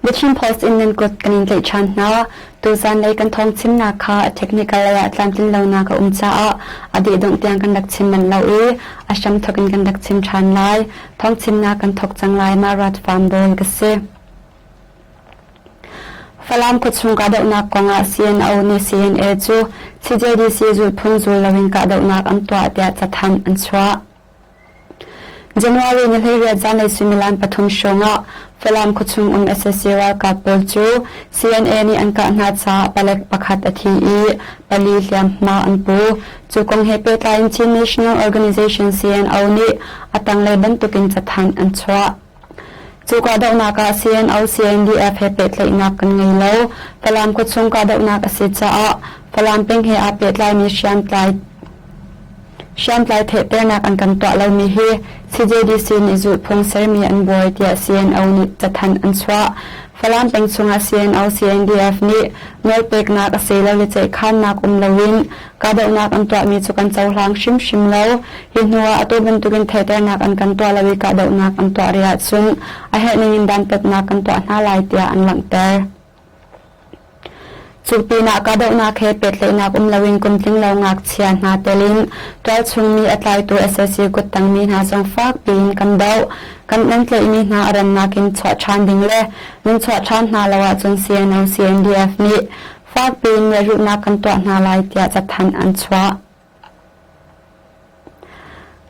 The Chin Post in nan kut kan in tlaih ṭhan hna. Tuzan lei kan thawng chimnak kha a technical lei ah tlamtlin lonak a um caah a dihdongh tiang kan rak chim manh lo i a hramthawk in kan rak chim ṭhan lai. Thawng chimnak kan thawk cang lai. Mah rat farm bawl ka si. Falam khuachung kahdohnak kong ah CNO nih CNA cu CJDC zulhphung zul loin kahdohnak an tuah tiah cathanh an chuah. January ni 18 zanlei suimilam pathum hrawng ah Falam khuachung um sac ralkap pawl cu CNA nih an kah hna caah palek pakhat a thi i pali hliamhma an pu. Cu kong he pehtlai in Chin National Organization CNO nih a tanglei bantukin cathanh an chuah. Cu kahdohnak ah CNO CNDF he pehtlaihnak kan ngei lo. Falam khuachung kahdohnak a si caah Falam peng he aa pehtlaimi hriamtlai hriamtlai theihternak an kan tuah lomi hi CJDC nih zulhphung sermi an buai tiah CNO nih cathanh an chuah. Falam peng chungah CNO CNDF nih nawlpeknak a si lo le ceihkhannak um loin kahdohnak an tuahmi cu kan cohlang hrimhrim lo. Hi hnu ah atu bantukin theihternak an kan tuah lo i kahdohnak an tuah rih ahcun a herh ningin dantatnak kan tuah hna lai tiah an langhter. Cu pinah kahdohnak he pehtlaihnak um loin kum tling lo ngakchia hna tel in tualchung mi a tlaitu sac kuttangmi hna zong fak piin kan doh. Kan nan tlaihmi hna a rannak in chuah ṭhan ding le nan chuah ṭhan hna lo ahcun CNO CNDF nih fak piin lehrulhnak kan tuah hna lai tiah cathanh an chuah.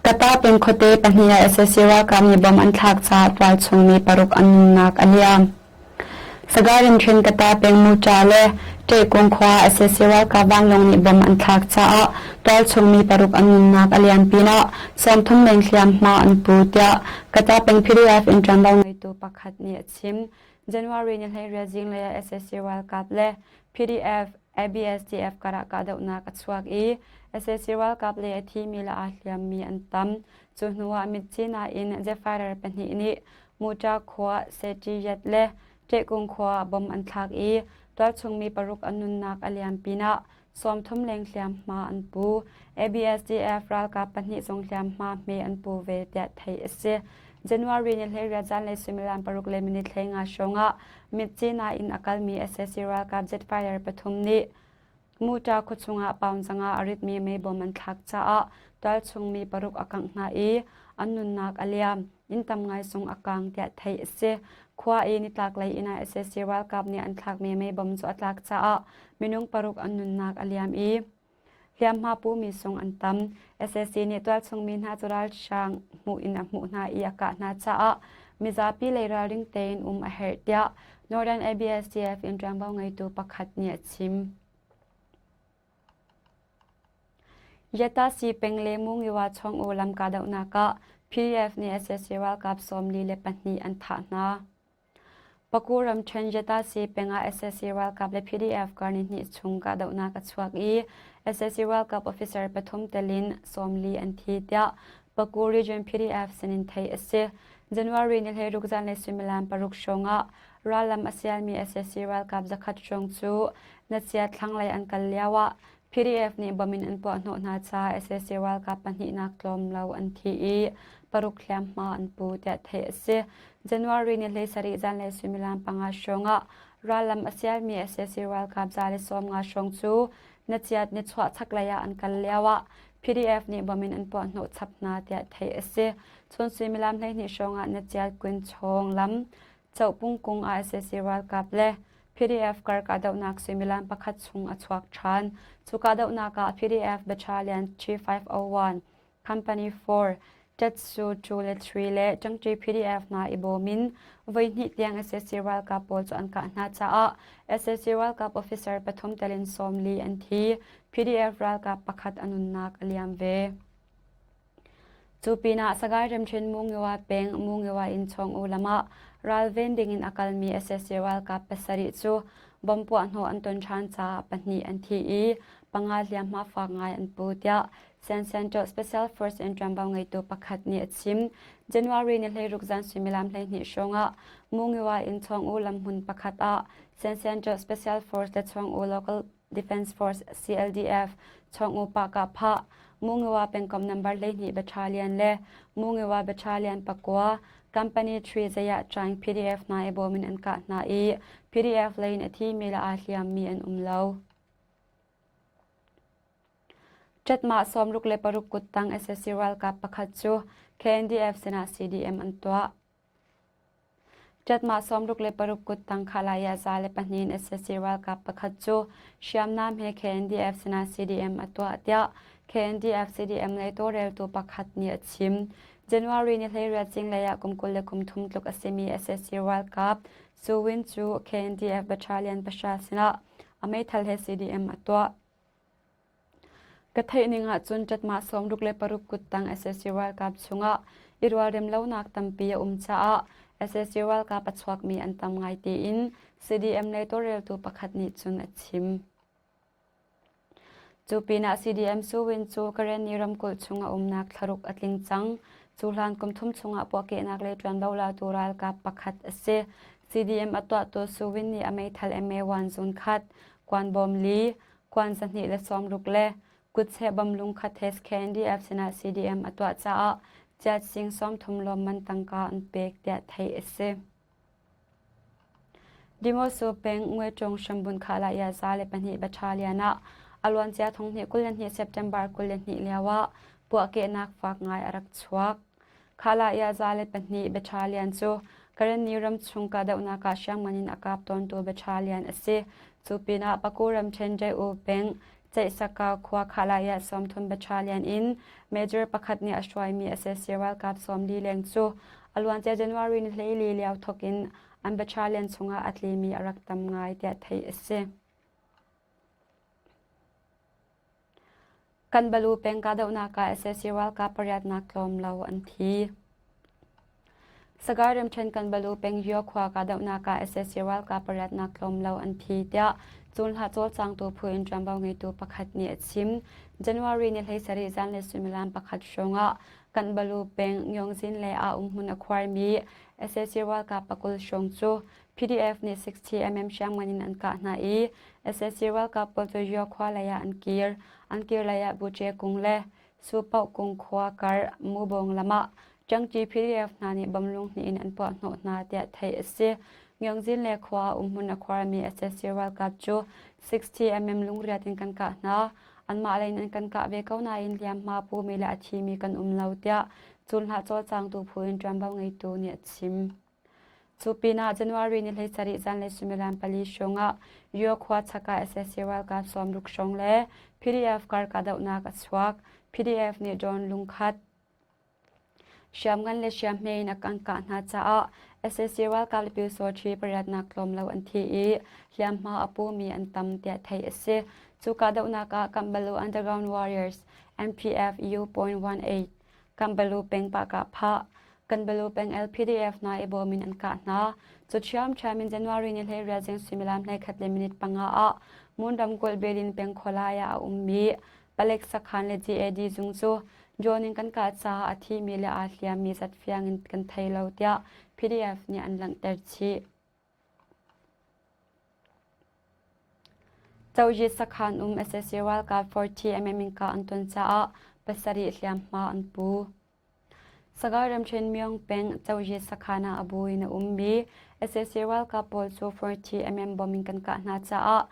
Kata peng khuate pahnih ah sac ralkap nih bom an thlak caah tualchung mi paruk an nunnak a liam. Sagaing ramṭhen Kata peng Muṭa le Ṭehkung khua ah sac ralkap vanlawng nih bom an thlak caah tualchung mi paruk an nunnak a liam pinah 30 leng hliamhma an pu tiah Kata peng PDF in ṭuanvo ngeitu pakhat nih a chim. January ni 18 zinglei ah sac ralkap le PDF ABSDF karah kahdohnak a chuak i sac ralkap le a thimi le aa hliammi an tam. Cu hnu ah Myitkyina in jet fighter pahnih nih Muṭa khua Setiyat le Ṭehkung khua ah bom an thlak i tualchungmi paruk an nunnak a liam pinah 30 leng hliamhma an pu. ABSDF ralkap pahnih zong hliamhma hme an pu ve tiah theih a si. January ni 18 zanlei suimilam paruk le minute 15 hrawng ah Myitkyina in a kalmi sac ralkap jet fighter pathum nih Muṭa khuachung ah pound zanga a ritmi meibom an thlak caah tualchung mi paruk a kangh hna i an nunnak a liam. Inn tam ngai sung a kang tiah theih a si. Khua i nitlaklei inn ah sac ralkap nih an thlakmi meibom cu a tlak caah minung paruk an nunnak a liam i Hliamhma pumi sung an tam. Sac nih tualchung mi hna cu ralhrang hmuh in a hmuh hna i a kah hna caah mizapi lei ralring tein um a herh tiah Northern ABSDF in ṭuanvo ngeitu pakhat nih a chim. Yatasi peng le Mungiwa Chong-u lam kahdohnak ah PDF nih sac ralkap 42 an thah hna. Paku ramṭhen Yatasi peng ah sac ralkap le PDF kar nihnih chung kahdohnak a chuak i sac ralkap officer pathum tel in 40 an thi tiah Paku Region PDF sinin theih a si. January ni 16 zanlei suimilam paruk hrawng ah rallam a sialmi sac ralkap zakhat hrawng cu Nacia thlanglei an kal lio ah PDF nih bom in an puahhnawh hna caah sac ralkap pahnihnak tlawm lo an thi i paruk hliamhma an pu tiah theih a si. January ni 17 zanlei suimilam panga hrawng ah rallam a sialmi sac ralkap 150 hrawng cu Nachiat nichuah chaklei ah an kal lio ah PDF nih bom in an puahhnawh chap hna tiah theih a si. Chun suimilam 12 hrawng ah Nachiat Kwinchawng lam Cohpung kung ah sac ralkap le PDF kar kahdohnak suimilam pakhat chung a chuak ṭhan. Cu kahdohnak ah PDF Battalion 3501, Company 4, Tetsu 2 le 3 le Ṭangṭi PDF hna i bawm in voihnih tiang sac ralkap pawl cu an kah hna caah sac ralkap officer pathum tel in 40 an thi. PDF ralkap pakhat a nunnak a liam ve. Cu pinah Sagaing ramṭhen Mungiwa peng Mungiwa inn Chawng-U lam ah ralven dingin a kalmi sac ralkap pasarih cu bomb puahhnawh an ton ṭhan caah pahnih an thi i panga hliamhma fak ngai an pu tiah San Santo Special Force in ṭuanvo ngeitu pakhat nih a chim. January ni 16 zan suimilam 12 hrawng ah Mungiwa in Chawng-U lamhmun pakhat ah San Santo Special Force le Chawng-U Local Defense Force CLDF Chawng-U Pah-Kah-Phah Mungiwa pengkomh number 12 Battalion le Mungiwa Battalion pakua Company 3 zeiah Chaing PDF hna i bawm in an kah hna i PDF lei in a thimi le aa hliammi an um lo. Ṭatmah 66 kuttang sac ralkap pakhat cu KNDF sinah CDM an tuah. Ṭatmah 66 kuttang Khalaya 102 in sac ralkap pakhat cu hriamnam he KNDF sinah CDM a tuah tiah KNDF CDM lei tawlreltu pakhat nih a chim. January ni 18 zinglei ah kum 23 tluk a simi sac ralkap Su Win cu KNDF Battalion pahra sinah a meithal he CDM a tuah. Ka theih ning ahcun ṭatmah 66 kuttang sac ralkap chungah i rualrem lonak tampi a um caah sac ralkap a chuakmi an tam ngai tiin CDM lei tawlreltu pakhat nih cun a chim. Cu pinah CDM Suwin cu Karenni ramkulh chung a umnak thlaruk a tling cang. Cu hlan kum thum chungah puahkehnak le ṭuanvo latu ralkap pakhat a si. CDM a tuahtu Suwin nih a meithal MA-1 zun khat, kuanbawm li, kuan 260 le kutcheh bom lungkhat he KNDF sinah CDM a tuah caah chiat sing 30 lawmman tangka an pek tiah theih a si. Dimosu peng Ngweṭung hrambun Khalaya 102 Battalion ah a luancia thonghnih 22 September 22 lio ah puahkehnak fak ngai a rak chuak. Khalaya 102 Battalion cu Karenni ramchung kahdohnak ah hriamngan in a kap tawntu battalion a si. Cu pinah Paku ramṭhen Jai-U peng Ceihsaka khua Khalaya 30 Battalion in Major pakhat nih a hruaimi sac ralkap 40 leng cu a luancia January ni 14 lio thawk in an battalion chungah a tlimi a rak tam ngai tiah theih a si. Kanbalu peng kahdohnak ah sac ralkap pariatnak tlawm lo an thi. Sagaing ramṭhen Kanbalu peng Yaw khua kahdohnak ah sac ralkap pariatnak tlawm lo an thi tiah cunhlah cawlcangtu phu in ṭuanvo ngeitu pakhat nih a chim. January ni 17 zanlei suimilam pakhat hrawng ah Kanbalu peng Ngyongzin lei ah umhmun a khuarmi sac ralkap pakul hrawng cu PDF nih 60mm hriamngan in an kah hna i sac ralkap pawl cu Yaw khua lei ah an kir. An kir lei ah Buche kung le Supaoh kung khua kar Mubawng lam ah Ṭangṭi PDF hna nih bomlung hnih in an puah hnawh hna tiah theih a si. Myongjin le khua ah umhmun a khuarmi sac ralkap cu 60mm lungriat in kan kah hna. Anmah lei in an kan kah ve ko nain hliamhma pumi le a thimi kan um lo tiah cunhlah cawlcangtu phu in ṭuanvo ngeitu nih a chim. Cu pinah January ni 17 zanlei suimilam pali hrawng ah Yaw khua chak ah sac ralkap 60 hrawng le PDF kar kahdohnak a chuak. PDF nih drone lungkhat hriamngan le hriamhme in a kan kah hna caah sac ralkap le pyusawṭhi pariatnak tlawm lo an thi i hliamhma a pumi an tam tiah theih a si. Cu kahdohnak ah Kambalu Underground Warriors MPF U.18 Kanbalu peng Pah-Kah-Phah, Kanbalu peng LPDF hna i bawm in an kah hna. Cu ṭhiamṭhiam in January ni 18 zing suimilam 11 le minute panga ah Mon ramkulh Belin peng khualai ah a ummi palek sakhan le GAD zung cu drone in kan kah caah a thimi le aa hliammi zat fiang in kan thei lo tiah PDF nih an langhter chih. Coyi sakhan um sac ralkap 40mm in kah an ton caah pasarih hliamhma an pu. Sagaing ramṭhen Myong peng Coyi sakhan ah a bu in a ummi sac ralkap pawl cu 40mm bomb in kan kah hna caah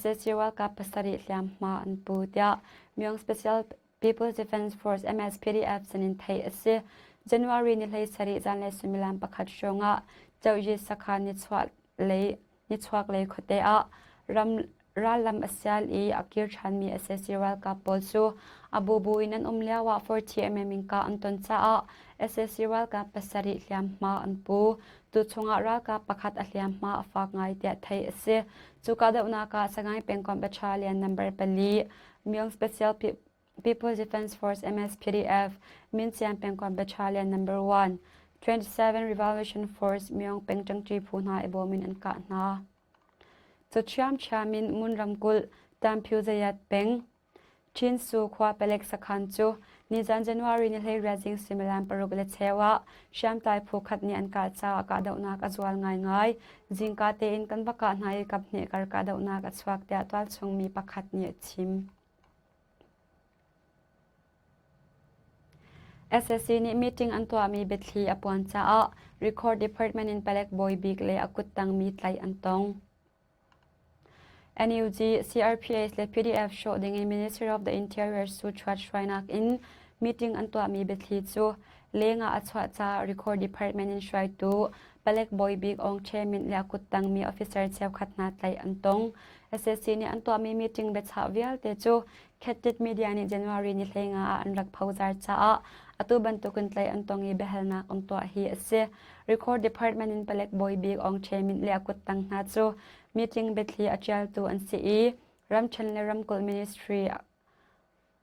sac ralkap pasarih hliamhma an pu tiah Myong Special People's Defense Force MSPDF sinin theih a si. January ni 17 zanlei suimilam pakhat hrawng ah Coyi sakhan nichuah lei nichuak lei khuate ah ram rallam a sial i a kir ṭhanmi sac ralkap pawl cu a bubu in an um lioah 40mm in kah an ton caah sac ralkap pasarih hliamhma an pu. Tu chungah ralkap pakhat a hliamhma a fak ngai tiah theih a si. Cu kahdohnak ah Sagaing pengkomh Battalion number pali Myong Special People's Defense Force MSPDF, Mincian pengkomh Battalion Number 1, 27 Revolution Force Myong peng ṭangṭi phu hna i bawm in an kah hna. Cu ṭhiamṭhiam in Mun ramkulh Tamphyuzayat peng Chinsu khua palek sakhan cu nizan January ni 18 zing suimilam paruk le cheu ah hriamtlai phu khat nih an kah caah kahdohnak a zual ngaingai. Zingka tein kan va kah hna i kaphnih kar kahdohnak a chuak tiah tualchung mi pakhat nih a chim. SSC nih meeting an tuahmi biathli a puan caah Record Department in palek bawi bik le a kuttangmi tlaih an tong. NUG, CRPH le PDF hrawh dingin Ministry of the Interior Suchuat hruainak in meeting an tuahmi biathli cu lengah a chuah caah Record Department in hruaitu palek bawi bik Aung Che Mint le a kuttangmi officer cheukhat hna tlaih an tong. SSC nih an tuahmi meeting biachah vialte cu Khettit Media nih January ni 15 ah an rak phozar caah atu bantukin tlaih an tong i biahalnak an tuah hi a si. Record Department in palek bawi bik Aung Che Mint le a kuttang hna cu meeting biathli a ṭialtu an si i ramṭhen le ramkulh ministry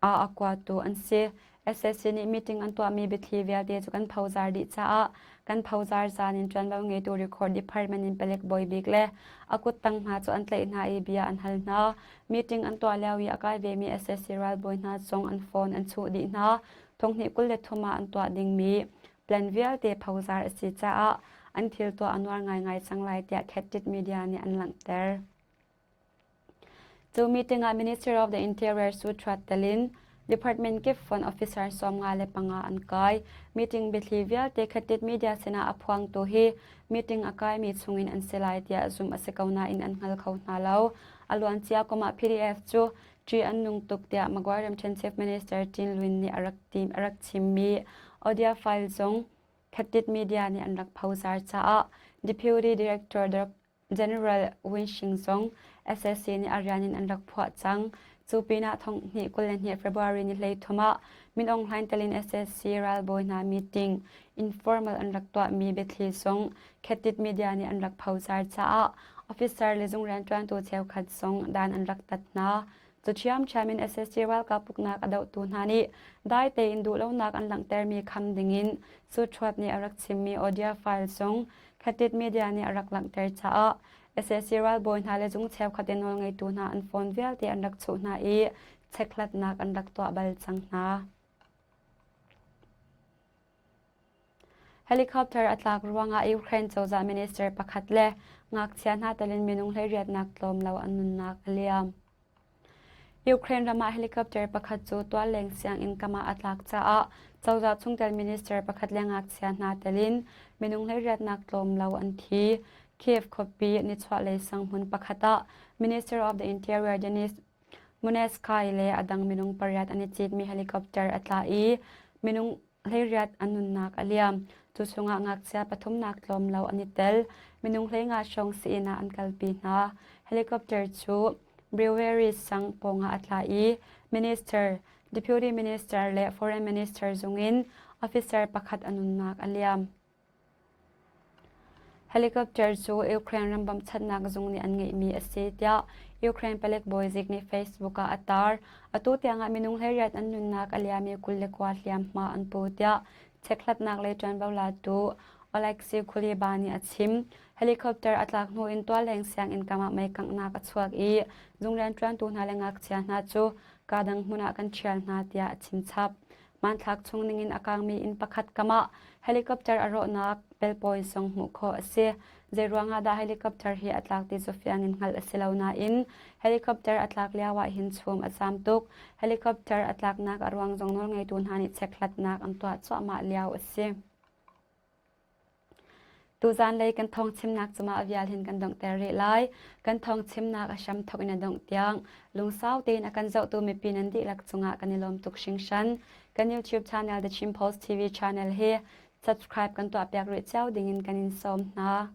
ah a kuatu an si. SSC nih meeting an tuahmi biathli vialte cu kan phozar dih caah kan phozar zan in ṭuanvo ngeitu Record Department in palek bawi bik le a kuttang hna cu an tlaih hna i bia an hal hna. Meeting an tuah lio i a kai vemi SSC ralbawi hna zong an phone an chuh dih hna. Thonghnih 23 ah an tuah dingmi plan vialte phozar a si caah an thil tuah a nuar ngaingai cang lai tiah Khettit Media nih an langhter. Cu meeting ah Ministry of the Interior Su Thuat telin Department kip phone officer 55 an kai. Meeting biathli vialte Khettit Media sinah a phuangtu hi meeting a kaimi chungin an si lai tiah zumh a si ko nain an hngal kho hna lo. A luancia kum ah PDF cu ṭih an nung tuk tiah Magway ramṭhen Chief Minister Tin Lwin nih a rak, tim, a rak chimmi audio file zong Khettit Media nih an rak phozar caah Deputy Director General Win Shing zong SSC nih a rian in an rak phuah cang. Cu pinah thonghnih 22 February ni 13 ah Min Aung Hlaing telin SSC ralbawi hna meeting informal an rak tuahmi biathli zong Khettit Media nih an rak phozar caah officer le zung rianṭuantu cheukhat zong dan an rak tat hna. Cu ṭhiamṭhiam in SSC ralkap uknak a dohtu hna nih dai tein duhlonak an langhtermi kham dingin Suṭhuat nih a rak chimmi audio file zong Khatit Media nih a rak langhter caah SSC ralbawi hna le zung cheukhat in nawlngeitu hna an phone vialte an rak chuh hna i chekhlatnak an rak tuah bal cang hna. Helicopter a tlak ruangah Ukraine cozah minister pakhat le ngakchia hna telin minung 18 nak tlawm lo an nunnak a liam. Ukraine ram ah helicopter pakhat cu tualleng sianginn kam ah a tlak caah cozah chungtel minister pakhat le ngakchia hna telin minung 18 nak tlawm lo an thi. Kiev khuapi nichuahlei sang hmun pakhat ah Minister of the Interior Denis Muneskai le a dang minung pariat an i citmi helicopter a tla i minung 18 an nunnak a liam. Cu chungah ngakchia pathumnak tlawm lo an i tel. Minung 15 hrawng sii-inn ah an kalpi hna. Helicopter cu Brewery sang pawngah a tla i Minister, Deputy Minister le Foreign Minister zungin officer pakhat a nunnak a liam. Helicopter cu Ukraine ram bawmhchanhnak zung nih an ngeihmi a si tiah Ukraine palek bawizik nih Facebook ah a tar. Atu tiangah minung 18 an nunnak a liam i 29 hliamhma an pu tiah chekhlatnak lei ṭuanvo latu Oleksiy Kuleba nih a chim. Helicopter a tlak hnu in tualleng sianginn kam ah mei kanghnak a chuak i zung rianṭuantu hna le ngakchia hna cu kaa dang hmun ah kan ṭhial hna tiah a chim chap. Hmanthlak chung ningin a kangmi inn pakhat kam ah helicopter a rawhnak pelpawi zong hmuh khawh a si. Zeiruang ah dah helicopter hi a tlak ti cu fiang in hngalh a si lo nain helicopter a tlak lio ah hin chum a zam tuk. Helicopter a tlaknak a ruang zong nawlngeitu hna nih chekhlatnak an tuah cuahmah lio a si. Tuzanlei kan thawngchimnak cu mah vial hin kan donghter rih lai. Kan thawngchimnak a hramthawk in a dongh tiang lungsau tein a kan zohtu mipi nan dihlak cungah kan i lawm tuk hringhran. Kan YouTube channel The Chin Post TV channel hi subscribe kan tuahpiak rih cio dingin kan in sawm hna.